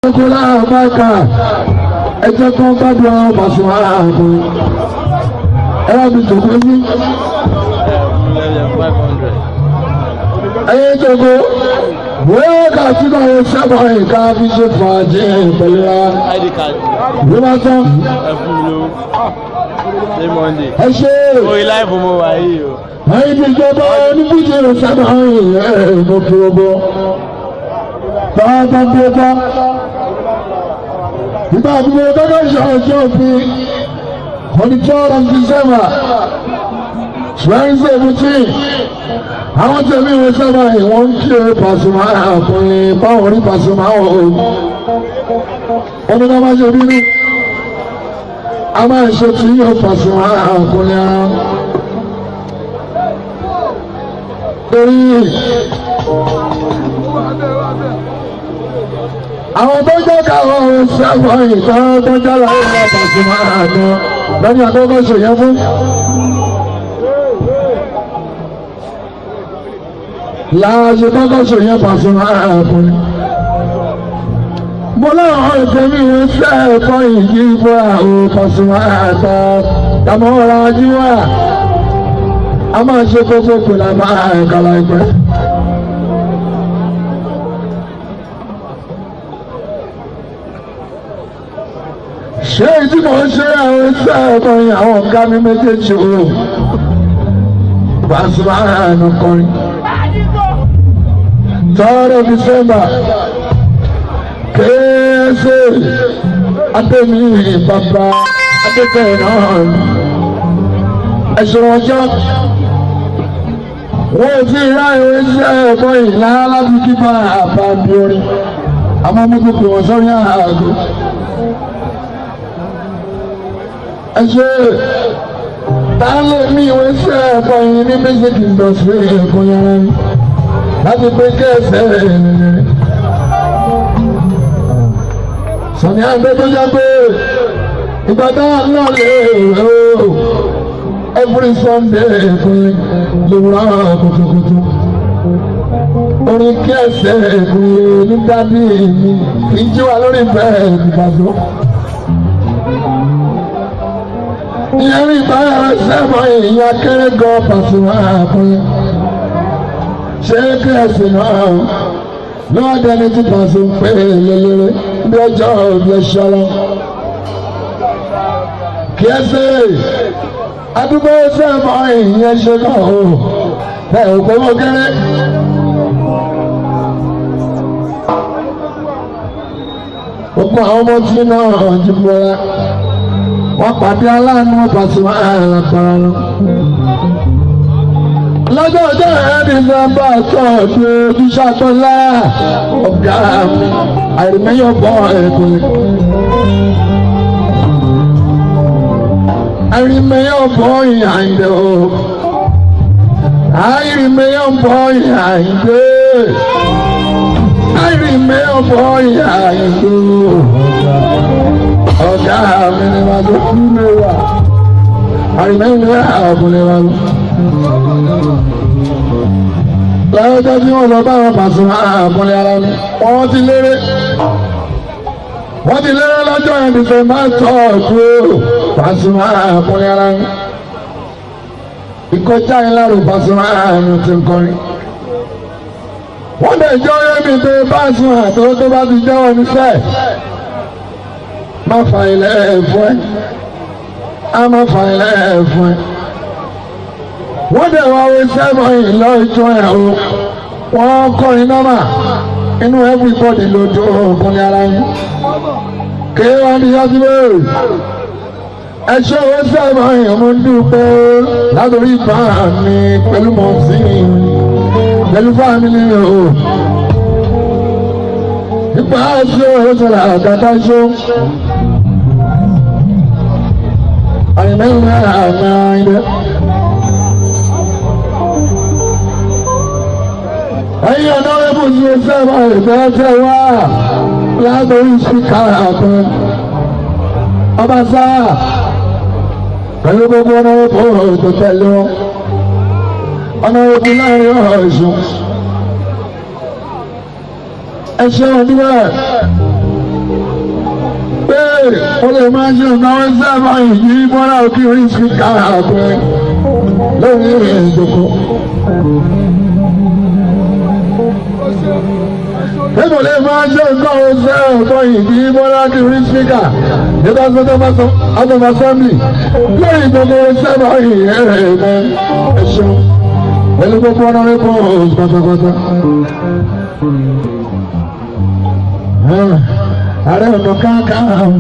Kókó láàbákà ẹ jẹ́ kó gbádùn àwọn Pasuma ààbò ẹ wá mi jòkó sí. Ẹyẹ jòkó wọ́n kà sí báyìí sábà ìka fi ṣe fàájì pẹ̀lú ra ID card ló bá tán. Ẹ fún mi lówó ṣé Monday. Ẹ ṣe Orí láìfù mo wà yìí o. ẹyin ti jọba oníbùjẹ sábà ẹ̀ mo kí o bọ́. Bàbá bí o bá ìgbà tí mo kọ́kọ́ ṣe ọjọ́ fi on the 3rd of December 2017, àwọn tẹ̀mí wọn sábà yìí wọ́n ń kí o Pasuma àkùnrin báwọn rí Pasuma o. Wọ́n ní ká má ṣe bínú, a máa ṣe tí yóò Pasuma àkùnrin ara. Torí àwọn tó jẹ́ káwọn ohun sábà ìtàn tó jẹ́ láyé náà Pasuma àná lẹ́ni àkọ́kọ́ ṣèyẹn fún. Láàṣẹ kọ́kọ́ ṣèyẹn Pasuma àkùnrin. Mo láwọn ìfẹ́ mi ń fẹ́ ẹ̀kọ́ ìdí ìbò àwọn Pasuma àtà tàmọ́ ọ̀rọ̀ ajíwá. A máa ṣe kókó kò lábá ẹ̀ka láìpẹ́. Ṣé tí mò ń ṣe àwọn iṣẹ́ ẹ̀kọ́ yẹn, àwọn ọ̀gá mi méjèèjì o, Pasuma àánú kọrin 3rd December kéésì adémi bàbá adékẹ́yìn náà ẹ̀sùn ọjọ́ wọ́n ti rá ìwé iṣẹ́ ẹ̀kọ́ yìí láti kí bá àbá bí orin àmọ́ mo ti pè wọ́n sórí àgọ́. Ẹ ṣe táwọn mi ìwé iṣẹ́ ẹ̀kọ́ yìí ní music industry ẹ̀kọ́ yẹn láti pé kẹ́sẹ̀ rẹ̀. Sọ̀ni àgbẹ̀ tó jẹ́ pé ìgbà táwọn náà lè rò every Sunday ẹ̀kún lówùrọ̀ kùtùkùtù. Orin kẹ́sẹ̀ ẹ̀kún ní dádì mi kì í jí wa lórí bẹ́ẹ̀ ìbàdàn. Ìyẹn rí ìbára sẹ́mọ̀ èèyàn kéré gan Pasuma àkúnlẹ̀. Ṣé kẹ́sì náà lọ́wọ́ dẹni tí Pasuma pé lélẹ́rẹ́ bí ọjọ́ òbí ẹ̀ṣọ́ lọ. Kẹ́sì àdúgbò sẹ́mọ̀ èèyàn ṣe náà o ẹ̀ ò pé mo kéré. Gbogbo àwọn ọmọ tí náà jí bọ́lá wọ́n pàdé aláàánú Pasuma àlàpàrà lọ. Lọ́jọ́ ọjọ́ ẹ̀ẹ́dì December 3 ojúṣàtọ́lá ọ̀gá mi àìrìmẹ́yọ̀ bọ́ ẹ̀kọ́. Àìrìmẹ́yọ̀ bọ́ ìhàǹdẹ̀ o. Àìrìmẹ́yọ̀ bọ́ ìhàǹdẹ̀. Àìrìmẹ́yọ̀ bọ́ ìhàǹdẹ̀ o. Ọ̀gá mi ni wàá tó kú ní wa. Àìrìmẹ́yọ̀ àbúlé wa lọ. Lọ́jọ́ tí wọ́n lọ bá wọn Pasuma àkúnlé ara mi, wọ́n ti léré. Wọ́n ti léré lọ́jọ́ yẹn December 3 Pasuma àkúnlé ara mi. Ìkọjá yẹn lárò Pasuma àmì ti ń kọrin. Wọ́n dẹ̀ jọ́ yé mi pé Pasuma tó bá ti jẹ́wọ́ níṣẹ́. Má fa ilẹ̀ ẹ̀ fún ẹ. Á má fa ilẹ̀ ẹ̀ fún ẹ. Wọ́n dẹ̀ wá wí sẹ́mọ̀ yìí lọ́jọ́ ẹ̀ o, wọ́n kọrin nọ́mà, inú everybody ló dún òkun ní ara yín kí wọ́n ní yọjú bẹ́ẹ̀. Ẹ ṣe owó sẹ́mọ̀ yìí, mo ń dúpẹ́ látòrí bá mi pẹ̀lú mọ̀ọ́sí pẹ̀lú family o nípa ṣé owó sọ̀rọ̀ àgàtà ṣó àyìnbẹ́yìn àmì àyìnbẹ́. Ẹ̀yin ọ̀nà ẹ̀bùn ní sábà ìfẹ́ tẹ̀ wá látòrí síkà kan ọba sáà pẹ̀lú gbogbo ọ̀nà ẹ̀bùn tó tẹ̀lé wọn ọ̀nà ẹ̀bùn láàrin ọ̀ṣun. Ẹ ṣeun níbẹ̀. ó lè máa ṣe nǹkan wọn sábà yìí bọ́lá òkè orí spíkà àpẹ lórí ìjókòó. Èmi ò lè máa ṣe nǹkan wọn sábà yìí bọ́lá òkè orí spíkà nígbà tó bá sọ of Assembly lórí ìjókòó sábà yìí ẹ̀ẹ́dẹ̀ ẹ̀ṣọ́ pẹ̀lú gbogbo honourables pátápátá. Ààrẹ ọ̀nà kakanfò.